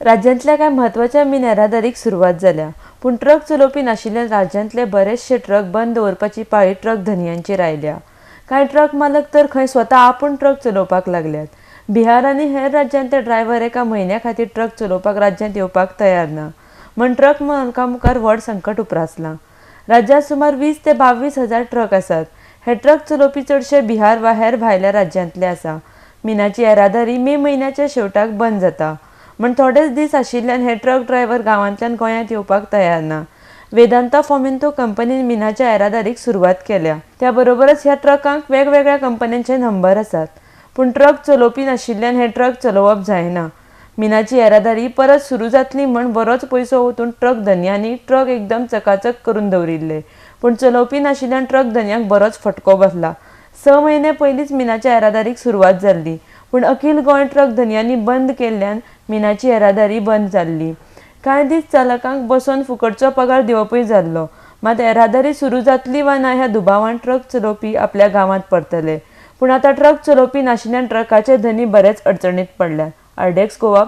राज्यांतल्या कांय म्हत्वाच्या मीन येरादारीक सुरवात जाल्या. पूण ट्रक चलोवपी नाशिल्ल्यान राज्यांतले बरेचशे ट्रक बंद दवरपाची पाळी ट्रक धनयांचेर आयल्या. कांय ट्रक मालक तर खंय स्वता आपूण ट्रक चलोवपाक लागल्यात. बिहार आनी हेर राज्यांतले ड्रायव्हर एका म्हयन्या खातीर ट्रक चलोवपाक राज्यांत येवपाक तयार ना. म्हण ट्रक मालकां मुखार व्हड संकट उप्रासलां. राज्यांत सुमार 20 ते 22 हजार ट्रक आसात. हे ट्रक चलोवपी चडशे बिहार वा हेर भायल्या राज्यांतले आसा. मिनाची येरादारी मे म्हयन्याच्या शेवटाक बंद जाता. म्हण थोडेच दीस आशिल्ल्यान हे ट्रक ड्रायव्हर गांवांतल्यान गोंयांत येवपाक तयार ना. वेदांता फोमेंतो कंपनीन मिनाच्या येरादारीक सुरवात केल्या. त्या बरोबरच ह्या ट्रकांक वेगवेगळ्या कंपन्यांचे नंबर आसात. पूण ट्रक चलोवपी नाशिल्ल्यान हे ट्रक चलोवप जायना. मिनाची येरादारी परत सुरू जातली म्हण बरोच पयसो ओतून ट्रक धनयांनी ट्रक एकदम चकाचक करून दवरिल्ले. पूण चलोवपी नाशिल्ल्यान ट्रक धनयांक बरोच फटको बसला. 6 म्हयने पयलींच मिनाच्या येरादारीक सुरवात जाल्ली. पूण अखील गोंय ट्रक धनयांनी बंद केल्ल्यान मिनाची येरादारी बंद जाल्ली. कांय दीस चालकांक बसोवन फुकटचो पगार दिवपूय जाल्लो. मात येरादारी सुरू जातली वा ना ह्या दुबावान ट्रक चलोवपी आपल्या गांवांत परतले. पूण आतां ट्रक चलोवपी नाशिल्ल्यान ट्रकाचे धनी बरेच अडचणीत पडल्यात. आरडीएक्स गोवा.